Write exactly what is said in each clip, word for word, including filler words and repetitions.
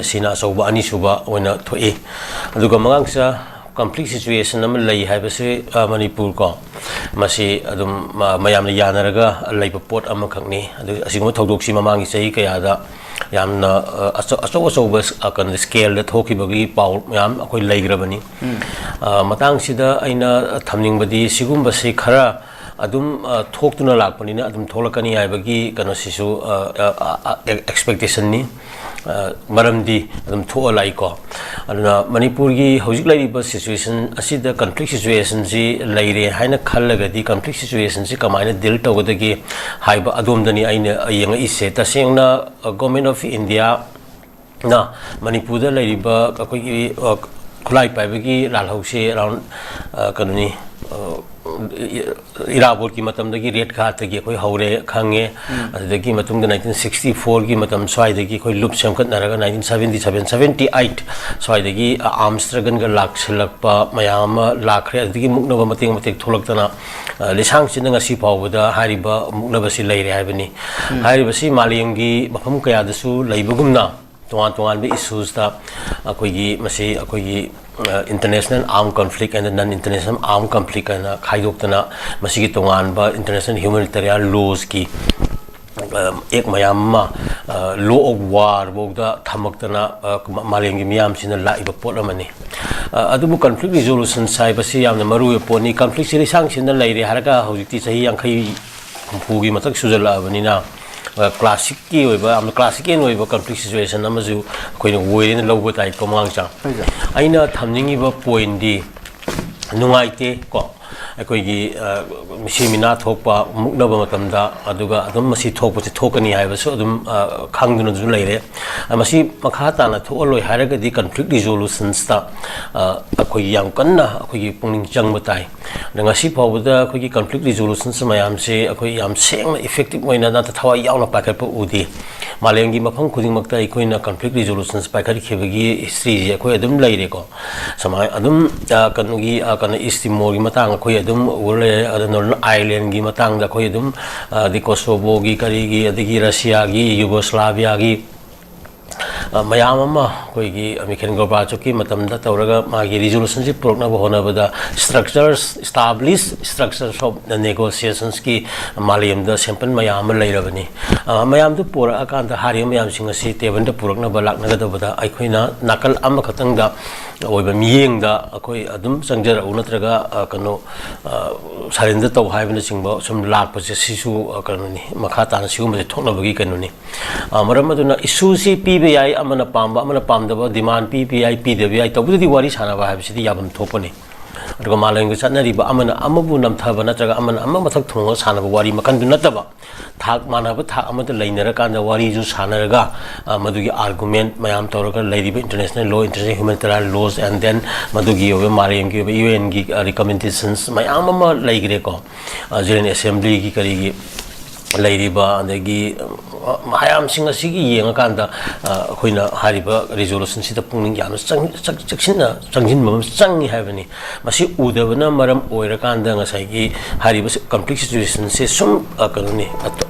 ꯁꯤꯅ ꯑꯆꯧꯕ ꯑꯅꯤꯁꯨꯕ ꯑꯣꯏꯅ ꯊꯣꯛꯏ꯫ ꯑꯗꯨꯒ ꯃꯉꯥꯡꯆꯥ, ꯀꯟꯐ꯭ꯂꯤꯛ ꯁꯤꯆꯨꯋꯦꯁꯟ ꯑꯃ ꯂꯩ ꯍꯥꯏꯕꯁꯤ, ꯑ, ꯃꯅꯤꯄꯨꯔ ꯀꯣ, ꯃꯁꯤ ꯑꯗꯨꯝ, ꯃ-, ꯃꯌꯥꯝꯅ ꯌꯥꯅꯔꯒ ꯂꯩꯕ ꯄꯣꯠ ꯑꯃꯈꯛꯅꯤ꯫ ꯑꯗꯨ ꯑꯁꯤꯒꯨꯝꯕ ꯊꯧꯗꯣꯛꯁꯤ ꯃꯃꯥꯡꯒꯤ ꯆꯍꯤ ꯀꯌꯥꯗ ꯌꯥꯝꯅ, ꯑ, ꯑꯆꯧ-, ꯑꯆꯧ ꯑꯆꯧꯕ ꯁ-, ꯑ, ꯀꯩꯅꯣ, ꯁ꯭ꯀꯦꯜꯗ ꯊꯣꯛꯈꯤꯕꯒꯤ ꯄꯥꯎ ꯃꯌꯥꯝ ꯑꯩꯈꯣꯏ ꯂꯩꯈ꯭ꯔꯕꯅꯤ꯫ ꯑ, ꯃꯇꯥꯡꯁꯤꯗ ꯑꯩꯅ ꯊꯝꯅꯤꯡꯕꯗꯤ, ꯁꯤꯒꯨꯝꯕꯁꯤ ꯈꯔ ꯑꯗꯨꯝ, ꯑ, ꯊꯣꯛꯇꯨꯅ ꯂꯥꯛꯄꯅꯤꯅ ꯑꯗꯨꯝ ꯊꯣꯛꯂꯛꯀꯅꯤ ꯍꯥꯏꯕꯒꯤ ꯀꯩꯅꯣꯁꯤꯁꯨ, ꯑ, ꯑ, ꯑ, ꯑꯦꯛꯁꯄꯦꯛꯇꯦꯁꯟꯅꯤ꯫ ꯑ, ꯃꯔꯝꯗꯤ ꯑꯗꯨꯝ ꯊꯣꯛꯑ ꯂꯥꯛꯏꯀꯣ꯫ ꯑꯗꯨꯅ ꯃꯅꯤꯄꯨꯔꯒꯤ ꯍꯧꯖꯤꯛ ꯂꯩꯔꯤꯕ ꯁꯤꯆꯨꯋꯦꯁꯟ ꯑꯁꯤꯗ, ꯀꯟꯐ꯭ꯂꯤꯛ ꯁꯤꯆꯨꯋꯦꯁꯟꯁꯤ ꯂꯩꯔꯦ ꯍꯥꯏꯅ ꯈꯜꯂꯒꯗꯤ, ꯀꯟꯐ꯭ꯂꯤꯛ ꯁꯤꯆꯨꯋꯦꯁꯟꯁꯤ ꯀꯃꯥꯏꯅ ꯗꯤꯜ ꯇꯧꯒꯗꯒꯦ ꯍꯥꯏꯕ ꯑꯗꯣꯝꯗꯅꯤ ꯑꯩꯅ ꯌꯦꯡꯉꯛꯏꯁꯦ꯫ ꯇꯁꯦꯡꯅ, ꯑ, Government of India ꯅ ꯃꯅꯤꯄꯨꯔꯗ ꯂꯩꯔꯤꯕ ꯑꯩꯈꯣꯏꯒꯤ, ꯑ, ꯈꯨꯠꯂꯥꯏ ꯄꯥꯏꯕꯒꯤ ꯂꯥꯜꯍꯧꯁꯤ ꯑꯦꯔꯥꯎꯟ, ꯑ, ꯀꯩꯅꯣꯅꯤ, ꯑ, ꯏ-, ꯏꯔꯥꯕꯣꯠꯀꯤ ꯃꯇꯝꯗꯒꯤ ꯔꯦꯠ ꯘꯥꯠꯇꯒꯤ ꯑꯩꯈꯣꯏ ꯍꯧꯔꯦ ꯈꯪꯉꯦ꯫ ꯑꯗꯨꯗꯒꯤ ꯃꯇꯨꯡꯗ ꯅꯥꯏꯟꯇꯤꯟ ꯁꯤꯛꯁꯇꯤ ꯐꯣꯔꯒꯤ ꯃꯇꯝ ꯁ꯭ꯋꯥꯏꯗꯒꯤ ꯑꯩꯈꯣꯏ ꯂꯨꯞ ꯁꯦꯝꯒꯠꯅꯔꯒ nineteen seventy seven, seventy eight ꯁ꯭ꯋꯥꯏꯗꯒꯤ, ꯑ, ꯑꯥꯔꯝꯁ ꯁ꯭ꯇ꯭ꯔꯒꯜꯒ ꯂꯥꯛꯁꯤꯜꯂꯛꯄ ꯃꯌꯥꯝ ꯑꯃ ꯂꯥꯛꯈ꯭ꯔꯦ꯫ ꯑꯗꯨꯗꯒꯤ ꯃꯨꯛꯅꯕ ꯃꯇꯦꯛ ꯃꯇꯦꯛ ꯊꯣꯛꯂꯛꯇꯅ, ꯑ, ꯂꯤꯁꯥꯡꯁꯤꯠꯅ ꯉꯁꯤ ꯐꯥꯎꯕꯗ ꯍꯥꯏꯔꯤꯕ ꯃꯨꯛꯅꯕꯁꯤ ꯂꯩꯔꯦ ꯍꯥꯏꯕꯅꯤ꯫ ꯍꯥꯏꯔꯤꯕꯁꯤ ꯃꯥꯂꯦꯝꯒꯤ ꯃꯐꯝ ꯀꯌꯥꯗꯁꯨ ꯂꯩꯕꯒꯨꯝꯅ, ꯇꯣꯉꯥꯟ ꯇꯣꯉꯥꯟꯕ ꯏꯁꯨꯁꯇ ꯑꯩꯈꯣꯏꯒꯤ, ꯃꯁꯤ ꯑꯩꯈꯣꯏꯒꯤ, ꯑ, international armed conflict and non international armed conflict ꯍꯥꯏꯅ ꯈꯥꯏꯗꯣꯛꯇꯅ, ꯃꯁꯤꯒꯤ ꯇꯣꯉꯥꯟꯕ international humanitarian lawsꯀꯤ, ꯑ, ꯑꯦꯛ ꯃꯌꯥꯝ ꯑꯃ, ꯑ, law of war ꯐꯥꯎꯗ ꯊꯝꯃꯛꯇꯅ, ꯑ, ꯃ-, ꯃꯥꯂꯦꯝꯒꯤ ꯃꯤꯌꯥꯝꯁꯤꯅ ꯂꯥꯛꯏꯕ ꯄꯣꯠ ꯑꯃꯅꯤ꯫ ꯑ, ꯑꯗꯨꯕꯨ ꯀꯟꯐ꯭ꯂꯤꯛ ꯔꯤꯖꯣꯂꯨꯁꯟꯁ ꯍꯥꯏꯕꯁꯤ ꯌꯥꯝꯅ ꯃꯔꯨ ꯑꯣꯏꯕ ꯄꯣꯠꯅꯤ꯫ ꯀꯟꯐ꯭ꯂꯤꯛꯁꯤ ꯂꯤꯁꯥꯡ ꯁꯤꯠꯅ ꯂꯩꯔꯦ ꯍꯥꯏꯔꯒ ꯍꯧꯖꯤꯛꯇꯤ ꯆꯍꯤ ꯌꯥꯡꯈꯩ ꯍꯨꯝꯐꯨꯒꯤ ꯃꯊꯛ ꯁꯨꯖꯜꯂꯛꯑꯕꯅꯤꯅ, ꯑ, ꯀ꯭ꯂꯥꯁꯤꯛꯀꯤ ꯑꯣꯏꯕ, ꯌꯥꯝꯅ ꯀ꯭ꯂꯥꯁꯤꯀꯦꯜ ꯑꯣꯏꯕ ꯀꯟꯐ꯭ꯂꯤꯛ ꯁꯤꯆꯨꯋꯦꯁꯟ ꯑꯃꯁꯨ ꯑꯩꯈꯣꯏꯅ ꯑꯣꯏꯔꯦꯅ ꯂꯧꯕ ꯇꯥꯏꯀꯣ, ꯃꯉꯥꯡꯆꯥ꯫ ꯍꯣꯏ, ꯁꯥꯔ꯫ ꯑꯩꯅ ꯊꯝꯅꯤꯡꯉꯤꯕ ꯄꯣꯏꯟꯗꯤ, ꯅꯨꯡꯉꯥꯏꯇꯦ ꯀꯣ, ꯑꯩꯈꯣꯏꯒꯤ, ꯑ, ꯃꯤꯁꯤ ꯃꯤꯅꯥ ꯊꯣꯛꯄ, ꯃꯨꯛꯅꯕ ꯃꯇꯝꯗ, ꯑꯗꯨꯒ ꯑꯗꯨꯝ ꯃꯁꯤ ꯊꯣꯛꯄꯁꯤ ꯊꯣꯛꯀꯅꯤ ꯍꯥꯏꯕꯁꯨ ꯑꯗꯨꯝ, ꯑ, ꯈꯪꯗꯨꯅꯁꯨ ꯂꯩꯔꯦ꯫ ꯑ, ꯃꯁꯤ ꯃꯈꯥ ꯇꯥꯅ ꯊꯣꯛꯍꯜꯂꯣꯏ ꯍꯥꯏꯔꯒꯗꯤ ꯀꯟꯐ꯭ꯂꯤꯛ ꯔꯤꯖꯣꯂꯨꯁꯟꯁꯇ, ꯑ, ꯑꯩꯈꯣꯏꯒꯤ ꯌꯥꯝ ꯀꯟꯅ ꯑꯩꯈꯣꯏꯒꯤ ꯄꯨꯛꯅꯤꯡ ꯆꯪꯕ ꯇꯥꯏ꯫ ꯑꯗ ꯉꯁꯤ ꯐꯥꯎꯕꯗ ꯑꯩꯈꯣꯏꯒꯤ ꯀꯟꯐ꯭ꯂꯤꯛ ꯔꯤꯖꯣꯂꯨꯁꯟꯁ ꯃꯌꯥꯝꯁꯦ ꯑꯩꯈꯣꯏ ꯌꯥꯝ ꯁꯦꯡꯅ, ꯏꯐꯦꯛꯇꯤꯞ ꯑꯣꯏꯅ, ꯅꯠꯇ꯭ꯔ ꯊꯋꯥꯏ ꯌꯥꯎꯅ ꯄꯥꯏꯈꯠꯄ ꯎꯗꯦ꯫ ꯃꯥꯂꯦꯝꯒꯤ ꯃꯐꯝ ꯈꯨꯗꯤꯡꯃꯛꯇ ꯑꯩꯈꯣꯏꯅ ꯀꯟꯐ꯭ꯂꯤꯛ ꯔꯤꯖꯣꯂꯨꯁꯟꯁ ꯄꯥꯏꯈꯠꯈꯤꯕꯒꯤ ꯍꯤꯁꯇ꯭ꯔꯤꯁꯦ ꯑꯩꯈꯣꯏ ꯑꯗꯨꯝ ꯂꯩꯔꯦꯀꯣ꯫ ꯁꯨꯃꯥꯏꯅ ꯑꯗꯨꯝ, ꯑ, ꯀꯩꯅꯣꯒꯤ, ꯑ, ꯀꯩꯅꯣ, ꯏꯁ ꯇꯤꯃꯣꯔꯒꯤ ꯃꯇꯥꯡ ꯑꯩꯈꯣꯏ ꯑꯗꯨꯝ ꯎꯔ ꯂꯩꯔꯦ꯫ ꯑꯗ ꯅꯣꯔꯗꯔꯟ ꯑꯥꯏꯔꯂꯦꯟꯒꯤ ꯃꯇꯥꯡꯗ ꯑꯩꯈꯣꯏ ꯑꯗꯨꯝ, ꯑ, ꯑꯗꯩ ꯀꯣꯁꯣꯕꯣꯒꯤ, ꯀꯔꯤꯒꯤ, ꯑꯗꯒꯤ ꯔꯁꯤꯌꯥꯒꯤ, ꯌꯨꯒꯣꯁꯂꯥꯚꯤꯌꯥꯒꯤ, ꯃꯌꯥꯝ ꯑꯃ ꯑꯩꯈꯣꯏꯒꯤ ꯃꯤꯈꯦꯜ ꯒꯣꯔꯕꯥꯆꯣꯞꯀꯤ ꯃꯇꯝꯗ ꯇꯧꯔꯒ ꯃꯥꯒꯤ ꯔꯤꯖꯣꯂꯨꯁꯟꯁꯤ ꯄꯨꯔꯛꯅꯕ ꯍꯣꯠꯅꯕꯗ ꯏꯁꯇ꯭ꯔꯛꯆꯔꯁ, ꯏꯁꯇꯥꯕ꯭ꯂꯤꯁ ꯏꯁꯇ꯭ꯔꯛꯆꯔꯁ ꯑꯣꯐ ꯅꯦꯒꯣꯁꯤꯌꯦꯁꯟꯁꯀꯤ ꯃꯥꯂꯦꯝꯗ ꯁꯦꯝꯄꯜ ꯃꯌꯥꯝ ꯑꯃ ꯂꯩꯔꯕꯅꯤ꯫ ꯃꯌꯥꯝꯗꯨ ꯄꯨꯔꯛꯑꯀꯥꯟꯗ ꯍꯥꯏꯔꯤꯕ ꯃꯌꯥꯝꯁꯤꯡ ꯑꯁꯤ ꯇꯦꯕꯜꯗ ꯄꯨꯔꯛꯅꯕ ꯂꯥꯛꯅꯒꯗꯕꯗ ꯑꯩꯈꯣꯏꯅ ꯅꯥꯀꯜ ꯑꯃꯈꯛꯇꯪꯗ ꯑꯣꯏꯕ ꯃꯤꯠꯌꯦꯡꯗ ꯑꯩꯈꯣꯏ ꯑꯗꯨꯝ ꯆꯪꯖꯔꯛꯎ ꯅꯠꯇ꯭ꯔꯒ ꯀꯩꯅꯣ ꯁꯔꯦꯟꯗꯔ ꯇꯧ ꯍꯥꯏꯕꯅꯆꯤꯡꯕ ꯁꯨꯝ ꯂꯥꯛꯄꯁꯦ ꯁꯤꯁꯨ ꯀꯩꯅꯣꯅꯤ, ꯃꯈꯥ ꯇꯥꯅ ꯁꯤꯒꯨꯝꯕꯁꯦ ꯊꯣꯛꯅꯕꯒꯤ ꯀꯩꯅꯣꯅꯤ꯫ ꯃꯔꯝ ꯑꯗꯨꯅ ꯏꯁꯨꯁꯤ ꯄꯤꯕ ꯌꯥꯏ, ꯑꯃꯅ ꯄꯥꯝꯕ ꯑꯃꯅ ꯄꯥꯝꯗꯕ ꯗꯤꯃꯥꯟ ꯄꯤꯕ ꯌꯥꯏ, ꯄꯤꯗꯕ ꯌꯥꯏ, ꯇꯧꯕꯗꯗꯤ ꯋꯥꯔꯤ ꯁꯥꯟꯅꯕ ꯍꯥꯏꯕꯁꯤꯗꯤ ꯌꯥꯐꯝ ꯊꯣꯛꯄꯅꯤ꯫ ꯑꯗꯨꯒ ꯃꯥꯂꯦꯝꯒꯤ ꯆꯠꯅꯔꯤꯕ ꯑꯃꯅ ꯑꯃꯕꯨ ꯅꯝꯊꯕ ꯅꯠꯇ꯭ꯔꯒ ꯑꯃꯅ ꯑꯃ ꯃꯊꯛ ꯊꯣꯡꯉꯒ ꯁꯥꯟꯅꯕ ꯋꯥꯔꯤ ꯃꯈꯜꯗꯨ ꯅꯠꯇꯕ, ꯊꯥꯛ ꯃꯥꯟꯅꯕ ꯊꯥꯛ ꯑꯃꯗ ꯂꯩꯅꯔꯀꯥꯟꯗ ꯋꯥꯔꯤꯁꯨ ꯁꯥꯟꯅꯔꯒ, ꯃꯗꯨꯒꯤ ꯑꯥꯔꯒꯨꯃꯦꯟ ꯃꯌꯥꯝ ꯇꯧꯔꯒ ꯂꯩꯔꯤꯕ international law, international humanitarian laws, and then ꯃꯗꯨꯒꯤ ꯑꯣꯏꯕ ꯃꯥꯂꯦꯝꯒꯤ ꯑꯣꯏꯕ ꯌꯨ ꯑꯦꯟꯒꯤ ꯔꯤꯀꯃꯦꯟꯗꯦꯁꯟꯁ ꯃꯌꯥꯝ ꯑꯃ ꯂꯩꯈ꯭ꯔꯦꯀꯣ꯫ ꯖꯦꯅꯔꯦꯜ ꯑꯦꯁꯦꯝꯕ꯭ꯂꯤꯒꯤ ꯀꯔꯤꯒꯤ ꯂꯩꯔꯤꯕ, ꯑꯗꯒꯤ ꯃꯌꯥꯝꯁꯤꯡ ꯑꯁꯤꯒꯤ ꯌꯦꯡꯉꯀꯥꯟꯗ ꯑꯩꯈꯣꯏꯅ ꯍꯥꯏꯔꯤꯕ ꯔꯤꯖꯣꯂꯨꯁꯟꯁꯤꯗ ꯄꯨꯛꯅꯤꯡ ꯌꯥꯝꯅ ꯆꯪ-, ꯆꯦꯛꯁꯤꯟꯅ ꯆꯪꯁꯤꯟꯕ ꯑꯃ ꯆꯪꯉꯤ ꯍꯥꯏꯕꯅꯤ꯫ ꯃꯁꯤ ꯎꯗꯕꯅ ꯃꯔꯝ ꯑꯣꯏꯔꯀꯥꯟꯗ ꯉꯁꯥꯏꯒꯤ ꯍꯥꯏꯔꯤꯕ ꯀꯟꯐ꯭ꯂꯤꯛ ꯁꯤꯆꯨꯋꯦꯁꯟꯁꯦ ꯁꯨꯝ ꯀꯩꯅꯣꯅꯤ,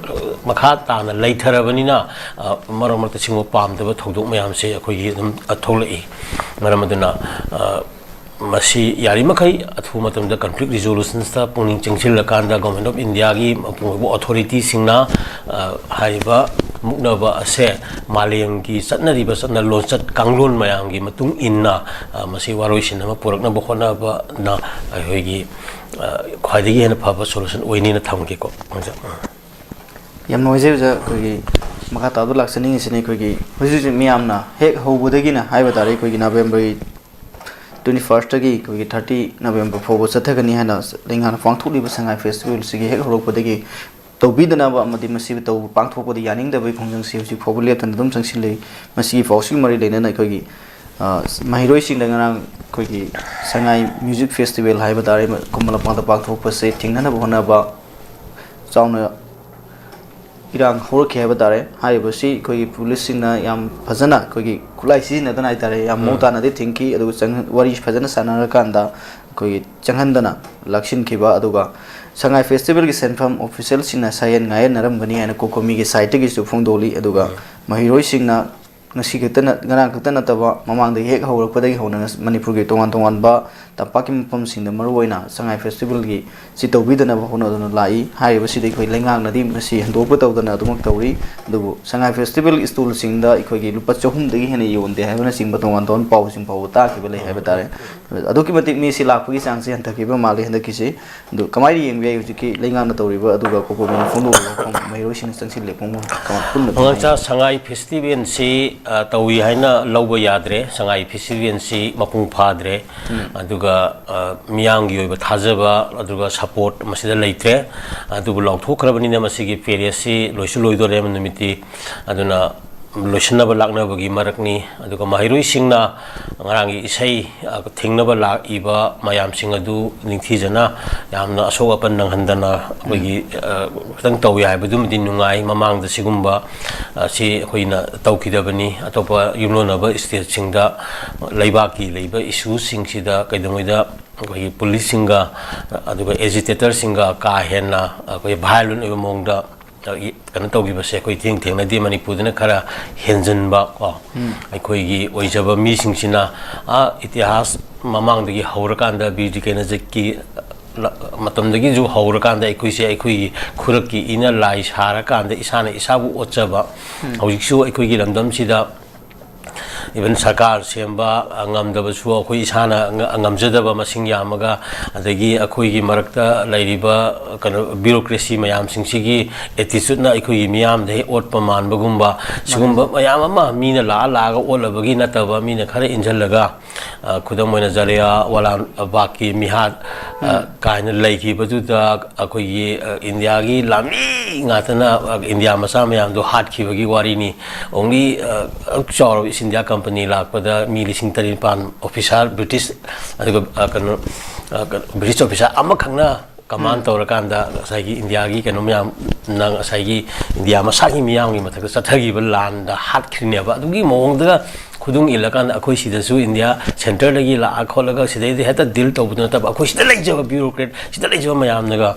ꯃꯈꯥ ꯇꯥꯅ ꯂꯩꯊꯔꯕꯅꯤꯅ ꯃꯔꯛ ꯃꯔꯛꯇ ꯁꯤꯒꯨꯝꯕ ꯄꯥꯝꯗꯕ ꯊꯧꯗꯣꯛ ꯃꯌꯥꯝꯁꯦ ꯑꯩꯈꯣꯏꯒꯤ ꯑꯗꯨꯝ ꯊꯣꯛꯂꯛꯏ꯫ ꯃꯔꯝ ꯑꯗꯨꯅ ꯃꯁꯤ ꯌꯥꯔꯤꯃꯈꯩ ꯑꯊꯨꯕ ꯃꯇꯝꯗ ꯀꯟꯐ꯭ꯂꯤꯛ ꯔꯤꯖꯣꯂꯨꯁꯟꯁꯇ ꯄꯨꯛꯅꯤꯡ ꯆꯪꯁꯤꯜꯂꯀꯥꯟꯗ ꯒꯣꯔꯃꯦꯟ ꯑꯣꯐ ꯏꯟꯗꯤꯌꯥꯒꯤ ꯃꯄꯨꯡ ꯑꯣꯏꯕ ꯑꯣꯊꯣꯔꯤꯇꯤꯁꯤꯡꯅ ꯍꯥꯏꯔꯤꯕ ꯃꯨꯛꯅꯕ ꯑꯁꯦ ꯃꯥꯂꯦꯝꯒꯤ ꯆꯠꯅꯔꯤꯕ ꯆꯠꯅ ꯂꯣꯟꯆꯠ ꯀꯥꯡꯂꯣꯟ ꯃꯌꯥꯝꯒꯤ ꯃꯇꯨꯡ ꯏꯟꯅ ꯃꯁꯤ ꯋꯥꯔꯣꯏꯁꯤꯟ ꯑꯃ ꯄꯨꯔꯛꯅꯕ ꯍꯣꯠꯅꯕꯅ ꯑꯩꯈꯣꯏꯒꯤ ꯈ꯭ꯋꯥꯏꯗꯒꯤ ꯍꯦꯟꯅ ꯐꯕ ꯁꯣꯂꯨꯁꯟ ꯑꯣꯏꯅꯤꯅ ꯊꯝꯒꯦꯀꯣ꯫ ꯌꯥꯝ ꯅꯨꯡꯉꯥꯏꯖꯩ ꯑꯣꯖꯥ꯫ ꯑꯩꯈꯣꯏꯒꯤ ꯃꯈꯥ ꯇꯥꯕꯗ ꯂꯥꯛꯆꯅꯤꯡꯉꯤꯁꯤꯅ ꯑꯩꯈꯣꯏꯒꯤ ꯍꯧꯖꯤꯛ ꯍꯧꯖꯤꯛ ꯃꯤꯌꯥꯝꯅ ꯍꯦꯛ ꯍꯧꯕꯗꯒꯤꯅ ꯍꯥꯏꯕ ꯇꯥꯔꯦ, ꯑꯩꯈꯣꯏꯒꯤ ꯅꯕꯦꯝꯕꯔꯒꯤ twenty first ꯇꯒꯤ ꯑꯩꯈꯣꯏꯒꯤ thirty November ꯐꯥꯎꯕ ꯆꯠꯊꯒꯅꯤ ꯍꯥꯏꯅ ꯂꯩꯉꯥꯛꯅ ꯄꯥꯡꯊꯣꯛꯂꯤꯕ ꯁꯉꯥꯏ ꯐꯦꯁꯇꯤꯚꯦꯜꯁꯤꯒꯤ ꯍꯦꯛ ꯍꯧꯔꯛꯄꯗꯒꯤ ꯇꯧꯕꯤꯗꯅꯕ ꯑꯃꯗꯤ ꯃꯁꯤꯕꯨ ꯇꯧꯕ ꯄꯥꯡꯊꯣꯛꯄꯗ ꯌꯥꯅꯤꯡꯗꯕꯒꯤ ꯈꯣꯡꯖꯪꯁꯤ ꯍꯧꯖꯤꯛ ꯐꯥꯎꯕ ꯂꯦꯞꯇꯅ ꯑꯗꯨꯝ ꯆꯪꯁꯤꯜꯂꯛꯏ꯫ ꯃꯁꯤꯒꯤ ꯄꯥꯎꯁꯤꯒ ꯃꯔꯤ ꯂꯩꯅꯅ ꯑꯩꯈꯣꯏꯒꯤ ꯃꯍꯩꯔꯣꯏꯁꯤꯡꯗ ꯉꯔꯥꯡ ꯑꯩꯈꯣꯏꯒꯤ ꯁꯉꯥꯏ ꯃ꯭ꯌꯨꯖꯤꯛ ꯐꯦꯁꯇꯤꯚꯦꯜ ꯍꯥꯏꯕ ꯇꯥꯔꯦ, ꯈꯨꯃꯟ ꯂꯝꯄꯥꯛꯇ ꯄꯥꯡꯊꯣꯛꯄꯁꯦ ꯊꯤꯡꯅꯅꯕ ꯍꯣꯠꯅꯕ ꯆꯥꯎꯅ ꯏꯔꯥꯡ ꯍꯧꯔꯛꯈꯤ ꯍꯥꯏꯕ ꯇꯥꯔꯦ꯫ ꯍꯥꯏꯔꯤꯕꯁꯤ ꯑꯩꯈꯣꯏꯒꯤ ꯄꯨꯂꯤꯁꯁꯤꯡꯅ ꯌꯥꯝ ꯐꯖꯅ ꯑꯩꯈꯣꯏꯒꯤ ꯈꯨꯠꯂꯥꯏ ꯁꯤꯖꯤꯟꯅꯗꯅ ꯍꯥꯏ ꯇꯥꯔꯦ, ꯌꯥꯝ ꯃꯑꯣꯡ ꯇꯥꯅꯗꯤ ꯊꯤꯡꯈꯤ꯫ ꯑꯗꯨꯒ ꯆꯪ-, ꯋꯥꯔꯤ ꯐꯖꯅ ꯁꯥꯟꯅꯔꯀꯥꯟꯗ ꯑꯩꯈꯣꯏꯒꯤ ꯆꯪꯍꯟꯗꯅ ꯂꯥꯛꯁꯤꯟꯈꯤꯕ꯫ ꯑꯗꯨꯒ ꯁꯉꯥꯏ ꯐꯦꯁꯇꯤꯚꯦꯜꯒꯤ ꯁꯤꯟꯐꯝ ꯑꯣꯐꯤꯁꯦꯜꯁꯤꯡꯅ ꯁꯥꯌꯦꯟ ꯉꯥꯌꯦꯟꯅꯔꯝꯒꯅꯤ ꯍꯥꯏꯅ ꯀꯣꯀꯣꯃꯤꯒꯤ ꯁꯥꯏꯠꯇꯒꯤꯁꯨ ꯐꯣꯡꯗꯣꯛꯂꯤ꯫ ꯑꯗꯨꯒ ꯃꯍꯩꯔꯣꯏꯁꯤꯡꯅ ꯉꯁꯤ ꯈꯛꯇ ꯅꯠ-, ꯉꯔꯥꯡ ꯈꯛꯇ ꯅꯠꯇꯕ, ꯃꯃꯥꯡꯗꯒꯤ ꯍꯦꯛ ꯍꯧꯔꯛꯄꯗꯒꯤ ꯍꯧꯅ ꯉꯁ-, ꯃꯅꯤꯄꯨꯔꯒꯤ ꯇꯣꯉꯥꯟ ꯇꯣꯉꯥꯟꯕ ꯇꯝꯄꯥꯛꯀꯤ ꯃꯐꯝꯁꯤꯡꯗ, ꯃꯔꯨꯑꯣꯏꯅ ꯁꯉꯥꯏ ꯐꯦꯁꯇꯤꯚꯦꯜꯒꯤ ꯁꯤ ꯇꯧꯕꯤꯗꯅꯕ ꯍꯣꯠꯅꯗꯨꯅ ꯂꯥꯛꯏ꯫ ꯍꯥꯏꯔꯤꯕꯁꯤꯗ ꯑꯩꯈꯣꯏ ꯂꯩꯉꯥꯛꯅꯗꯤ ꯃꯁꯤ ꯍꯟꯗꯣꯛꯄ ꯇꯧꯗꯅ ꯑꯗꯨꯃꯛ ꯇꯧꯔꯤ꯫ ꯑꯗꯨꯕꯨ ꯁꯉꯥꯏ ꯐꯦꯁꯇꯤꯚꯦꯜ ꯁ꯭ꯇꯣꯜꯁꯤꯡꯗ ꯑꯩꯈꯣꯏꯒꯤ ꯂꯨꯄꯥ ꯆꯍꯨꯝꯗꯒꯤ ꯍꯦꯟꯅ ꯌꯣꯟꯗꯦ ꯍꯥꯏꯕꯅꯆꯤꯡꯕ ꯇꯣꯉꯥꯟ ꯇꯣꯉꯥꯟꯕ ꯄꯥꯎꯁꯤꯡ ꯐꯥꯎꯕ ꯇꯥꯈꯤꯕ ꯂꯩ ꯍꯥꯏꯕ ꯇꯥꯔꯦ꯫ ꯑꯗꯨꯛꯀꯤ ꯃꯇꯤꯛ ꯃꯤꯁꯤ ꯂꯥꯛꯄꯒꯤ ꯆꯥꯡꯁꯤ ꯍꯟꯊꯈꯤꯕ ꯃꯥꯜꯂꯤ ꯍꯟꯗꯛꯀꯤꯁꯤ꯫ ꯑꯗꯨ ꯀꯃꯥꯏꯅ ꯌꯦꯡꯕ ꯌꯥꯏ ꯍꯧꯖꯤꯛꯀꯤ ꯂꯩꯉꯥꯛꯅ ꯇꯧꯔꯤꯕ ꯑꯗꯨꯒ ꯀꯣꯀꯣꯃꯤꯅ ꯐꯣꯡꯗꯣꯛꯂꯤꯕ ꯋꯥꯐꯝ, ꯃꯍꯩꯔꯣꯏꯁꯤꯡꯅ ꯆꯪꯁꯤꯜꯂꯦ ꯐꯣꯡꯕ ꯄꯨꯟꯅ ꯃꯉꯥꯡꯆꯥ ꯁꯉꯥꯏ ꯐꯦꯁꯇꯤꯚꯦꯜꯁꯤ, ꯑ, ꯇꯧꯏ ꯍꯥꯏꯅ ꯂꯧꯕ ꯌꯥꯗ꯭ꯔꯦ꯫ ꯁꯉꯥꯏ ꯐꯦꯁꯇꯤꯚꯦꯜꯁꯤ ꯃꯄꯨꯡ ꯐꯥꯗ꯭ꯔꯦ꯫ ꯎꯝ꯫ ꯑꯗꯨꯒ, ꯑ, ꯃꯤꯌꯥꯝꯒꯤ ꯑꯣꯏꯕ ꯊꯥꯖꯕ ꯑꯗꯨꯒ ꯁꯄꯣꯔꯠ ꯃꯁꯤꯗ ꯂꯩꯇ꯭ꯔꯦ꯫ ꯑꯗꯨꯕꯨ ꯂꯥꯎꯊꯣꯛꯈ꯭ꯔꯕꯅꯤꯅ ꯃꯁꯤꯒꯤ ꯄꯦꯔꯦꯠꯁꯤ ꯂꯣꯏꯁꯨ ꯂꯣꯏꯗꯣꯔꯦ ꯅꯨꯃꯤꯠꯇꯤ꯫ ꯑꯗꯨꯅ ꯂꯣꯏꯁꯤꯟꯅꯕ ꯂꯥꯛꯅꯕꯒꯤ ꯃꯔꯛꯅꯤ꯫ ꯑꯗꯨꯒ ꯃꯍꯩꯔꯣꯏꯁꯤꯡꯅ ꯉꯔꯥꯡꯒꯤ ꯏꯁꯩ, ꯑ, ꯊꯦꯡꯅꯕ ꯂꯥꯛꯏꯕ ꯃꯌꯥꯝꯁꯤꯡ ꯑꯗꯨ ꯅꯤꯡꯊꯤꯖꯅ ꯌꯥꯝꯅ ꯑꯁꯣꯛ ꯑꯄꯟ ꯅꯪꯍꯟꯗꯅ ꯑꯩꯈꯣꯏꯒꯤ, ꯎꯝ꯫ ꯑ, ꯈꯤꯇꯪ ꯇꯧꯏ ꯍꯥꯏꯕꯗꯨꯃꯗꯤ ꯅꯨꯡꯉꯥꯏ꯫ ꯃꯃꯥꯡꯗ ꯁꯤꯒꯨꯝꯕ, ꯑ, ꯁꯤ ꯑꯩꯈꯣꯏꯅ ꯇꯧꯈꯤꯗꯕꯅꯤ꯫ ꯑꯇꯣꯞꯄ ꯌꯨꯝꯂꯣꯟꯅꯕ ꯁ꯭ꯇꯦꯠꯁꯤꯡꯗ ꯂꯩꯕꯥꯛꯀꯤ ꯂꯩꯕ ꯏꯁꯨꯁꯤꯡꯁꯤꯗ ꯀꯩꯗꯧꯉꯩꯗ ꯑꯩꯈꯣꯏꯒꯤ ꯄꯨꯂꯤꯁꯁꯤꯡꯒ ꯑꯗꯨꯒ ꯑꯦꯖꯤꯇꯦꯇꯔꯁꯤꯡꯒ ꯀꯥ ꯍꯦꯟꯅ ꯑꯩꯈꯣꯏ violent ꯑꯣꯏꯕ ꯃꯑꯣꯡꯗ ꯀꯩꯅꯣ ꯇꯧꯈꯤꯕꯁꯦ ꯑꯩꯈꯣꯏ ꯊꯦꯡ ꯊꯦꯡꯅꯗꯦ꯫ ꯃꯅꯤꯄꯨꯔꯗꯅ ꯈꯔ ꯍꯦꯟꯖꯤꯟꯕ ꯀꯣ, ꯎꯝ꯫ ꯑꯩꯈꯣꯏꯒꯤ ꯑꯣꯏꯖꯕ ꯃꯤꯁꯤꯡꯁꯤꯅ, ꯑꯥ, ꯏꯇꯤꯍꯥꯁ ꯃꯃꯥꯡꯗꯒꯤ ꯍꯧꯔꯀꯥꯟꯗ ꯕꯤꯔ ꯇꯤꯀꯦꯟꯗ꯭ꯔꯖꯤꯠꯀꯤ ꯃꯇꯝꯗꯒꯤꯁꯨ ꯍꯧꯔꯀꯥꯟꯗ ꯑꯩꯈꯣꯏꯁꯦ ꯑꯩꯈꯣꯏꯒꯤ ꯈꯨꯔꯛꯀꯤ ꯏꯅ ꯂꯥꯏ ꯁꯥꯔꯀꯥꯟꯗ ꯏꯁꯥꯅ ꯏꯁꯥꯕꯨ ꯑꯣꯠꯆꯕ, ꯎꯝ꯫ ꯍꯧꯖꯤꯛꯁꯨ ꯑꯩꯈꯣꯏꯒꯤ ꯂꯝꯗꯝꯁꯤꯗ even ꯁꯔꯀꯥꯔ ꯁꯦꯝꯕ, ꯑ, ꯉꯝꯗꯕꯁꯨ ꯑꯩꯈꯣꯏ ꯏꯁꯥꯅ ꯉ-, ꯉꯝꯖꯗꯕ ꯃꯁꯤꯡ ꯌꯥꯝꯃꯒ, ꯑꯗꯒꯤ ꯑꯩꯈꯣꯏꯒꯤ ꯃꯔꯛꯇ ꯂꯩꯔꯤꯕ, ꯑ, ꯀꯩꯅꯣ, bureaucracy ꯃꯌꯥꯝꯁꯤꯡꯁꯤꯒꯤ attitudeꯅ ꯑꯩꯈꯣꯏꯒꯤ ꯃꯤꯌꯥꯝꯗ ꯍꯦꯛ ꯑꯣꯠꯄ ꯃꯥꯟꯕꯒꯨꯝꯕ, ꯁꯤꯒꯨꯝꯕ ꯃꯌꯥꯝ ꯑꯃ ꯃꯤꯅ ꯂꯥꯛꯑ ꯂꯥꯛꯑꯒ ꯑꯣꯠꯂꯕꯒꯤ ꯅꯠꯇꯕ, ꯃꯤꯅ ꯈꯔ ꯏꯟꯁꯤꯜꯂꯒ, ꯑ, ꯈꯨꯗꯝ ꯑꯣꯏꯅ ꯖꯥꯂꯤꯌꯥꯟꯋꯥꯂꯥ ꯕꯥꯒꯀꯤ ꯃꯤꯍꯥꯠ, ꯑ, ꯎꯝ꯫ ꯀꯥꯏꯅ ꯂꯩꯈꯤꯕꯗꯨꯗ ꯑꯩꯈꯣꯏꯒꯤ, ꯑ, ꯏꯟꯗꯤꯌꯥꯒꯤ ꯂꯥꯟꯃꯤ ꯉꯥꯛꯇꯅ, ꯑ, ꯏꯟꯗꯤꯌꯥ ꯃꯆꯥ ꯃꯌꯥꯝꯗꯣ ꯍꯥꯠꯈꯤꯕꯒꯤ ꯋꯥꯔꯤꯅꯤ꯫ Only, ꯑ, ꯑꯗꯨꯛ ꯆꯥꯎꯔꯕ ꯏꯁ ꯏꯟꯗꯤꯌꯥ ꯀꯝꯄꯅꯤ ꯂꯥꯛꯄꯗ ꯃꯤ ꯂꯤꯁꯤꯡ ꯇꯔꯦꯠ ꯅꯤꯄꯥꯟ officer, British, ꯑꯗꯨꯒ, ꯑ, ꯀꯩꯅꯣ, ꯑ, ꯀꯩꯅꯣ, British officer ꯑꯃꯈꯛꯅ command ꯎꯝ꯫ ꯇꯧꯔꯀꯥꯟꯗ ꯉꯁꯥꯏꯒꯤ ꯏꯟꯗꯤꯌꯥꯒꯤ ꯀꯩꯅꯣ ꯃꯌꯥꯝꯅ ꯉꯁꯥꯏꯒꯤ ꯏꯟꯗꯤꯌꯥ ꯃꯁꯥꯒꯤ ꯃꯤꯌꯥꯝꯒꯤ ꯃꯊꯛꯇ ꯆꯠꯊꯈꯤꯕ ꯂꯥꯟꯗ ꯍꯥꯠꯈ꯭ꯔꯤꯅꯦꯕ꯫ ꯑꯗꯨꯒꯤ ꯃꯑꯣꯡꯗꯒ ꯈꯨꯗꯨꯡ ꯏꯜꯂꯀꯥꯟꯗ ꯑꯩꯈꯣꯏ ꯁꯤꯗꯁꯨ ꯏꯟꯗꯤꯌꯥ centreꯗꯒꯤ ꯂꯥꯛꯑ ꯈꯣꯠꯂꯒ ꯁꯤꯗꯩꯗ ꯍꯦꯛꯇ deal ꯇꯧꯕꯗꯨ ꯅꯠꯇꯕ, ꯑꯩꯈꯣꯏ ꯁꯤꯗ ꯂꯩꯖꯕ bureaucrat, ꯁꯤꯗ ꯂꯩꯖꯕ ꯃꯌꯥꯝꯅꯒ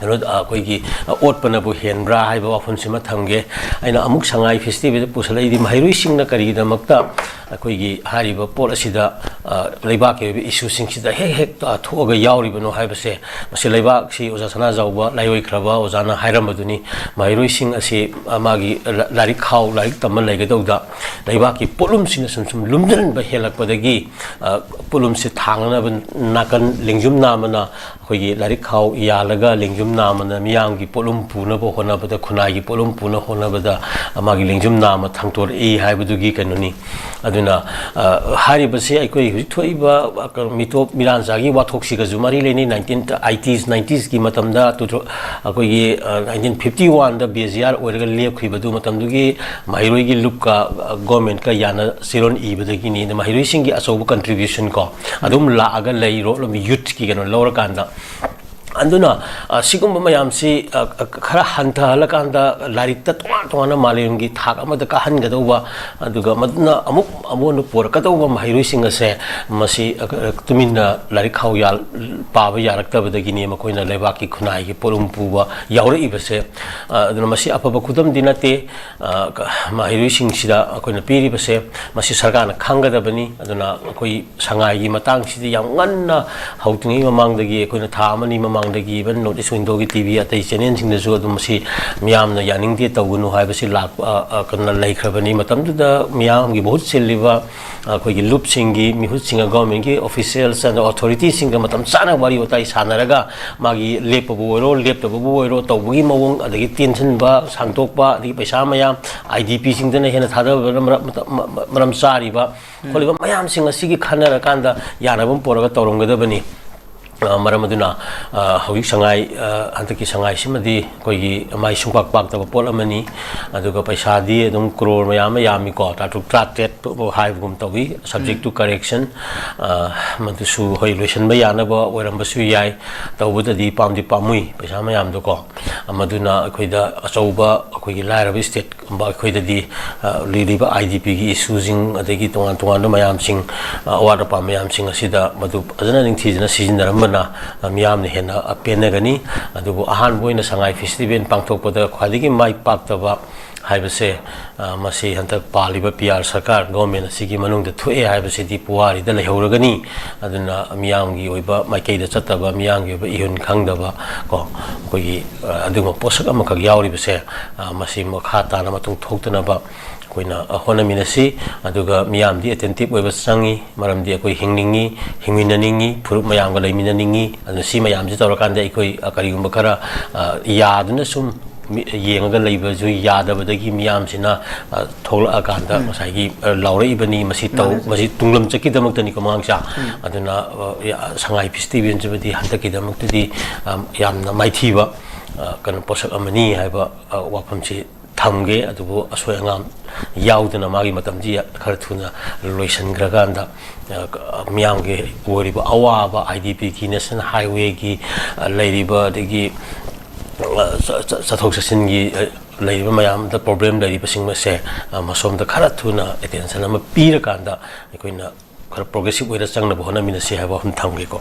ꯀꯩꯅꯣ, ꯑꯩꯈꯣꯏꯒꯤ ꯑꯣꯠꯄꯅꯕꯨ ꯍꯦꯟꯕ꯭ꯔꯥ ꯍꯥꯏꯕ ꯋꯥꯐꯝꯁꯤꯃ ꯊꯝꯒꯦ꯫ ꯑꯩꯅ ꯑꯃꯨꯛ ꯁꯉꯥꯏ ꯐꯦꯁꯇꯤꯚꯦꯜꯗ ꯄꯨꯁꯜꯂꯛꯏꯗꯤ, ꯃꯍꯩꯔꯣꯏꯁꯤꯡꯅ ꯀꯔꯤꯒꯤꯗꯃꯛꯇ ꯑꯩꯈꯣꯏꯒꯤ ꯍꯥꯏꯔꯤꯕ ꯄꯣꯠ ꯑꯁꯤꯗ, ꯑ, ꯂꯩꯕꯥꯛꯀꯤ ꯑꯣꯏꯕ ꯏꯁꯨꯁꯤꯡꯁꯤꯗ ꯍꯦꯛ ꯍꯦꯛ, ꯑ, ꯊꯣꯛꯑꯒ ꯌꯥꯎꯔꯤꯕꯅꯣ ꯍꯥꯏꯕꯁꯦ, ꯃꯁꯤ ꯂꯩꯕꯥꯛꯁꯤ ꯑꯣꯖꯥ ꯁꯅꯥꯖꯥꯎꯕ ꯂꯥꯏꯑꯣꯏꯈ꯭ꯔꯕ ꯑꯣꯖꯥꯅ ꯍꯥꯏꯔꯝꯕꯗꯨꯅꯤ꯫ ꯃꯍꯩꯔꯣꯏꯁꯤꯡ ꯑꯁꯤ, ꯑ, ꯃꯥꯒꯤ ꯂꯥꯏꯔꯤꯛ ꯈꯥꯎ, ꯂꯥꯏꯔꯤꯛ ꯇꯝꯕ ꯂꯩꯒꯗꯧꯗ ꯂꯩꯕꯥꯛꯀꯤ ꯄꯣꯠꯂꯨꯝꯁꯤꯡꯅ ꯁꯨꯝ ꯁꯨꯝ ꯂꯨꯝꯁꯤꯟꯕ ꯍꯦꯜꯂꯛꯄꯗꯒꯤ, ꯑ, ꯄꯣꯠꯂꯨꯝꯁꯦ ꯊꯥꯡꯅꯅꯕ ꯅꯥꯀꯟ ꯂꯦꯡꯖꯨꯝ ꯅꯥꯝꯃꯅ ꯑꯩꯈꯣꯏꯒꯤ ꯂꯥꯏꯔꯤꯛ ꯈꯥꯎ ꯌꯥꯜꯂꯒ ꯂꯦꯡꯖꯨꯝ ꯅꯥꯝꯃꯅ ꯃꯤꯌꯥꯝꯒꯤ ꯄꯣꯠꯂꯨꯝ ꯄꯨꯅꯕ ꯍꯣꯠꯅꯕꯗ, ꯈꯨꯟꯅꯥꯏꯒꯤ ꯄꯣꯠꯂꯨꯝ ꯄꯨꯅꯕ ꯍꯣꯠꯅꯕꯗ ꯃꯥꯒꯤ ꯂꯦꯡꯖꯨꯝ ꯅꯥꯝꯃ ꯊꯥꯡꯇꯣꯔꯛꯏ ꯍꯥꯏꯕꯗꯨꯒꯤ ꯀꯩꯅꯣꯅꯤ꯫ ꯑꯗꯨꯅ, ꯑ, ꯍꯥꯏꯔꯤꯕꯁꯤ ꯑꯩꯈꯣꯏ ꯍꯧꯖꯤꯛ ꯊꯣꯛꯏꯕ, ꯑ, ꯀꯩꯅꯣ, ꯃꯤꯇꯣꯞ ꯃꯤꯔꯥꯟꯆꯥꯒꯤ ꯋꯥꯊꯣꯛꯁꯤꯒꯁꯨ ꯃꯔꯤ ꯂꯩꯅꯩ꯫ ꯅꯥꯏꯟꯇꯤꯟ ꯑꯩꯇꯤꯁ, ꯅꯥꯏꯟꯇꯤꯁꯀꯤ ꯃꯇꯝꯗ, ꯇꯨ ꯊꯥꯎ-, ꯑꯩꯈꯣꯏꯒꯤ, ꯑ, ꯅꯥꯏꯟꯇꯤꯟ ꯐꯤꯐꯇꯤ ꯋꯥꯟꯗ ꯕꯤ ꯑꯦꯁ ꯖꯤ ꯑꯥꯔ ꯑꯣꯏꯔꯒ ꯂꯦꯞꯈꯤꯕꯗꯨ ꯃꯇꯝꯗꯨꯒꯤ ꯃꯍꯩꯔꯣꯏꯒꯤ ꯂꯨꯞꯀ, ꯑ, ꯒꯣꯔꯃꯦꯟꯠꯀ ꯌꯥꯅ ꯆꯦꯔꯣꯜ ꯏꯕꯗꯒꯤꯅꯤ꯫ ꯑꯗ ꯃꯍꯩꯔꯣꯏꯁꯤꯡꯒꯤ ꯑꯆꯧꯕ ꯀꯟꯇ꯭ꯔꯤꯕ꯭ꯌꯨꯁꯟ ꯀꯣ, ꯑꯗꯨꯝ ꯂꯥꯛꯑꯒ ꯂꯩꯔꯣ, ꯌꯨꯠꯀꯤ ꯀꯩꯅꯣ ꯂꯧꯔꯀꯥꯟꯗ꯫ ꯑꯗꯨꯅ, ꯑ, ꯁꯤꯒꯨꯝꯕ ꯃꯌꯥꯝꯁꯤ, ꯑ, ꯑ, ꯈꯔ ꯍꯟꯊꯍꯜꯂꯀꯥꯟꯗ ꯂꯥꯏꯔꯤꯛꯇ ꯇꯣꯉꯥꯟ ꯇꯣꯉꯥꯟꯅ ꯃꯥꯂꯦꯝꯒꯤ ꯊꯥꯛ ꯑꯃꯗ ꯀꯥꯍꯟꯒꯗꯧꯕ, ꯑꯗꯨꯒ ꯃꯗꯨꯅ ꯑꯃꯨꯛ ꯑꯃꯨꯛ ꯍꯟꯅ ꯄꯣꯔꯛꯀꯗꯧꯕ ꯃꯍꯩꯔꯣꯏꯁꯤꯡ ꯑꯁꯦ ꯃꯁꯤ, ꯑ, ꯇꯨꯃꯤꯟꯅ ꯂꯥꯏꯔꯤꯛ ꯈꯥꯎ ꯌꯥꯜ-, ꯄꯥꯕ ꯌꯥꯔꯛꯇꯕꯗꯒꯤꯅꯤ ꯃꯈꯣꯏꯅ ꯂꯩꯕꯥꯛꯀꯤ ꯈꯨꯟꯅꯥꯏꯒꯤ ꯄꯣꯠꯂꯨꯝ ꯄꯨꯕ ꯌꯥꯎꯔꯛꯏꯕꯁꯦ꯫ ꯑ, ꯑꯗꯨꯅ ꯃꯁꯤ ꯑꯐꯕ ꯈꯨꯗꯝꯗꯤ ꯅꯠꯇꯦ꯫ ꯑ, ꯀ-, ꯃꯍꯩꯔꯣꯏꯁꯤꯡꯁꯤꯗ ꯑꯩꯈꯣꯏꯅ ꯄꯤꯔꯤꯕꯁꯦ, ꯃꯁꯤ ꯁꯔꯀꯥꯔꯅ ꯈꯪꯒꯗꯕꯅꯤ꯫ ꯑꯗꯨꯅ ꯑꯩꯈꯣꯏ ꯁꯉꯥꯏꯒꯤ ꯃꯇꯥꯡꯁꯤꯗꯤ ꯌꯥꯝ ꯉꯟꯅ ꯍꯧꯗ꯭ꯔꯤꯉꯩ ꯃꯃꯥꯡꯗꯒꯤ, ꯑꯩꯈꯣꯏꯅ ꯊꯥ ꯑꯃꯅꯤ ꯃꯃꯥꯡꯗꯒꯤ, even North East Window-ꯒꯤ ꯇꯤ ꯚꯤ ꯑꯇꯩ ꯆꯦꯅꯦꯜꯁꯤꯡꯗꯁꯨ ꯑꯗꯨꯝ ꯃꯁꯤ ꯃꯤꯌꯥꯝꯅ ꯌꯥꯅꯤꯡꯗꯦ, ꯇꯧꯒꯅꯨ ꯍꯥꯏꯕꯁꯤ ꯂꯥꯛꯄ, ꯑ, ꯑ, ꯀꯩꯅꯣ ꯂꯩꯈ꯭ꯔꯕꯅꯤ꯫ ꯃꯇꯝꯗꯨꯗ ꯃꯤꯌꯥꯝꯒꯤ ꯃꯍꯨꯠ ꯁꯤꯜꯂꯤꯕ ꯑꯩꯈꯣꯏꯒꯤ ꯂꯨꯞꯁꯤꯡꯒꯤ ꯃꯤꯍꯨꯠꯁꯤꯡꯒ, ꯒꯣꯔꯃꯦꯟꯒꯤ ꯑꯣꯐꯤꯁꯤꯌꯦꯜꯁ ꯑꯗ ꯑꯣꯊꯣꯔꯤꯇꯤꯁꯤꯡꯒ ꯃꯇꯝ ꯆꯥꯅ ꯋꯥꯔꯤ ꯋꯥꯇꯥꯏ ꯁꯥꯟꯅꯔꯒ, ꯃꯥꯒꯤ ꯂꯦꯞꯄꯕꯨ ꯑꯣꯏꯔꯣ, ꯂꯦꯞꯇꯕꯕꯨ ꯑꯣꯏꯔꯣ, ꯇꯧꯕꯒꯤ ꯃꯑꯣꯡ, ꯑꯗꯒꯤ ꯇꯦꯟꯁꯤꯟꯕ, ꯁꯥꯡꯗꯣꯛꯄ, ꯑꯗꯒꯤ ꯄꯩꯁꯥ ꯃꯌꯥꯝ ꯑꯥꯏ ꯗꯤ ꯄꯤꯁꯤꯡꯗꯅ ꯍꯦꯟꯅ ꯊꯥꯗꯕꯅ ꯃꯔꯝ, ꯃꯔꯝ ꯆꯥꯔꯤꯕ ꯈꯣꯠꯂꯤꯕ ꯃꯌꯥꯝꯁꯤꯡ ꯑꯁꯤꯒꯤ ꯈꯟꯅꯔꯀꯥꯟꯗ ꯌꯥꯅꯕ ꯑꯃ ꯄꯨꯔꯒ ꯇꯧꯔꯝꯒꯗꯕꯅꯤ꯫ ꯑ, ꯃꯔꯝ ꯑꯗꯨꯅ, ꯑ, ꯍꯧꯖꯤꯛ ꯁꯉꯥꯏ, ꯑ, ꯍꯟꯗꯛꯀꯤ ꯁꯉꯥꯏꯁꯤꯃꯗꯤ ꯑꯩꯈꯣꯏꯒꯤ ꯃꯥꯏ ꯁꯨꯡꯄꯥꯛ ꯄꯥꯛꯇꯕ ꯄꯣꯠ ꯑꯃꯅꯤ꯫ ꯑꯗꯨꯒ ꯄꯩꯁꯥꯗꯤ ꯑꯗꯨꯝ ꯀ꯭ꯔꯣꯔ ꯃꯌꯥꯝ ꯑꯃ ꯌꯥꯝꯃꯤꯀꯣ, ꯇꯔꯥꯇꯔꯨꯛ ꯇꯔꯥꯇꯔꯦꯠ ꯍꯥꯏꯕꯒꯨꯝ ꯇꯧꯏ, subject to correction꯫ ꯑ, ꯃꯗꯨꯁꯨ ꯍꯣꯏ, ꯂꯣꯏꯁꯤꯟꯕ ꯌꯥꯅꯕ ꯑꯣꯏꯔꯝꯕꯁꯨ ꯌꯥꯏ꯫ ꯇꯧꯕꯗꯗꯤ ꯄꯥꯝꯗꯤ ꯄꯥꯝꯃꯨꯏ ꯄꯩꯁꯥ ꯃꯌꯥꯝꯗꯣꯀꯣ꯫ ꯃꯗꯨꯅ ꯑꯩꯈꯣꯏꯗ ꯑꯆꯧꯕ, ꯑꯩꯈꯣꯏꯒꯤ ꯂꯥꯏꯔꯕ ꯁ꯭ꯇꯦꯠ ꯀꯨꯝꯕ ꯑꯩꯈꯣꯏꯗꯗꯤ, ꯑ, ꯂꯩꯔꯤꯕ ꯑꯥꯏ ꯗꯤ ꯄꯤꯒꯤ ꯏꯁꯨꯁꯤꯡ, ꯑꯗꯒꯤ ꯇꯣꯉꯥꯟ ꯇꯣꯉꯥꯟꯕ ꯃꯌꯥꯝꯁꯤꯡ, ꯑ, ꯑꯋꯥꯠ ꯑꯄꯥ ꯃꯌꯥꯝꯁꯤꯡ ꯑꯁꯤꯗ ꯃꯗꯨ ꯐꯖꯅ ꯅꯤꯡꯊꯤꯖꯅ ꯁꯤꯖꯤꯟꯅꯔꯝꯕ ꯅ ꯃꯤꯌꯥꯝꯅ ꯍꯦꯟꯅ ꯄꯦꯟꯅꯒꯅꯤ꯫ ꯑꯗꯨꯕꯨ ꯑꯍꯥꯟꯕ ꯑꯣꯏꯅ ꯁꯉꯥꯏ ꯐꯦꯁꯇꯤꯚꯦꯜ ꯄꯥꯡꯊꯣꯛꯄꯗ ꯈ꯭ꯋꯥꯏꯗꯒꯤ ꯃꯥꯏ ꯄꯥꯛꯇꯕ ꯍꯥꯏꯕꯁꯦ, ꯑ, ꯃꯁꯤ ꯍꯟꯗꯛ ꯄꯥꯜꯂꯤꯕ ꯄꯤ ꯑꯥꯔ ꯁꯔꯀꯥꯔ ꯒꯣꯔꯃꯦꯟ ꯑꯁꯤꯒꯤ ꯃꯅꯨꯡꯗ ꯊꯣꯛꯑꯦ ꯍꯥꯏꯕꯁꯤꯗꯤ ꯄꯨꯋꯥꯔꯤꯗ ꯂꯩꯍꯧꯔꯒꯅꯤ꯫ ꯑꯗꯨꯅ ꯃꯤꯌꯥꯝꯒꯤ ꯑꯣꯏꯕ ꯃꯥꯏꯀꯩꯗ ꯆꯠꯇꯕ, ꯃꯤꯌꯥꯝꯒꯤ ꯑꯣꯏꯕ ꯏꯍꯨꯟ ꯈꯪꯗꯕ ꯀꯣ, ꯑꯩꯈꯣꯏꯒꯤ, ꯑ, ꯑꯗꯨꯒꯨꯝꯕ ꯄꯣꯠꯁꯛ ꯑꯃꯈꯛ ꯌꯥꯎꯔꯤꯕꯁꯦ, ꯑ, ꯃꯁꯤ ꯃꯈꯥ ꯇꯥꯅ ꯃꯇꯨꯡ ꯊꯣꯛꯇꯅꯕ ꯑꯩꯈꯣꯏꯅ, ꯑ, ꯍꯣꯠꯅꯃꯤꯟꯅꯁꯤ꯫ ꯑꯗꯨꯒ ꯃꯤꯌꯥꯝꯗꯤ ꯑꯦꯇꯦꯟꯇꯤꯞ ꯑꯣꯏꯕ ꯆꯪꯉꯤ, ꯃꯔꯝꯗꯤ ꯑꯩꯈꯣꯏ ꯍꯤꯡꯅꯤꯡꯉꯤ, ꯍꯤꯡꯃꯤꯟꯅꯅꯤꯡꯉꯤ, ꯐꯨꯔꯨꯞ ꯃꯌꯥꯝꯒ ꯂꯩꯃꯤꯟꯅꯅꯤꯡꯉꯤ꯫ ꯑꯗꯨꯅ ꯁꯤ ꯃꯌꯥꯝꯁꯤ ꯇꯧꯔꯀꯥꯟꯗ ꯑꯩꯈꯣꯏ, ꯑ, ꯀꯔꯤꯒꯨꯝꯕ ꯈꯔ, ꯑ, ꯌꯥꯗꯨꯅ ꯁꯨꯝ ꯃꯤ-, ꯌꯦꯡꯉꯒ ꯂꯩꯕꯁꯨ ꯌꯥꯗꯕꯗꯒꯤ ꯃꯤꯌꯥꯝꯁꯤꯅ, ꯑ, ꯊꯣꯛꯂꯛꯑꯀꯥꯟꯗ ꯉꯁꯥꯏꯒꯤ, ꯑ, ꯂꯥꯎꯔꯛꯏꯕꯅꯤ, ꯃꯁꯤ ꯇꯧ-, ꯃꯥꯅꯦ꯫ ꯃꯁꯤ ꯇꯨꯡꯂꯝ ꯆꯠꯈꯤꯗꯃꯛꯇꯅꯤꯀꯣ, ꯃꯉꯥꯡꯁꯥ꯫ ꯑꯗꯨꯅ, ꯑ, ꯌꯥ-, ꯁꯉꯥꯏ ꯐꯦꯁꯇꯤꯚꯦꯜꯁꯤꯃꯗꯤ ꯍꯟꯗꯛꯀꯤꯗꯃꯛꯇꯗꯤ, ꯑ, ꯌꯥꯝꯅ ꯃꯥꯏꯊꯤꯕ, ꯑ, ꯀꯩꯅꯣ, ꯄꯣꯠꯁꯛ ꯑꯃꯅꯤ ꯍꯥꯏꯕ, ꯑ, ꯋꯥꯐꯝꯁꯤ ꯊꯝꯒꯦ꯫ ꯑꯗꯨꯕꯨ ꯑꯁꯣꯏ ꯑꯉꯥꯝ ꯌꯥꯎꯗꯅ ꯃꯥꯒꯤ ꯃꯇꯝꯁꯤ ꯈꯔ ꯊꯨꯅ ꯂꯣꯏꯁꯤꯟꯈ꯭ꯔꯀꯥꯟꯗ, ꯑ, ꯃꯤꯌꯥꯝꯒꯤ ꯑꯣꯏꯔꯤꯕ ꯑꯋꯥꯕ, ꯑꯥꯏ ꯗꯤ ꯄꯤꯒꯤ, ꯅꯦꯁꯅꯦꯜ ꯍꯥꯏꯋꯦꯒꯤ, ꯑ, ꯂꯩꯔꯤꯕ, ꯑꯗꯒꯤ, ꯑ, ꯆ-, ꯆ-, ꯆꯠꯊꯣꯛ ꯆꯠꯁꯤꯟꯒꯤ, ꯑ, ꯂꯩꯔꯤꯕ ꯃꯌꯥꯝꯗ ꯄ꯭ꯔꯣꯕ꯭ꯂꯦꯝ ꯂꯩꯔꯤꯕꯁꯤꯡ ꯑꯁꯦ, ꯑ, ꯃꯁꯣꯝꯗ ꯈꯔ ꯊꯨꯅ ꯑꯦꯇꯦꯟꯁꯟ ꯑꯃ ꯄꯤꯔꯀꯥꯟꯗ ꯑꯩꯈꯣꯏꯅ ꯈꯔ ꯄ꯭ꯔꯣꯒ꯭ꯔꯦꯁꯤꯞ ꯑꯣꯏꯅ ꯆꯪꯅꯕ ꯍꯣꯠꯅꯃꯤꯟꯅꯁꯤ ꯍꯥꯏꯕ ꯋꯥꯐꯝ ꯊꯝꯒꯦꯀꯣ꯫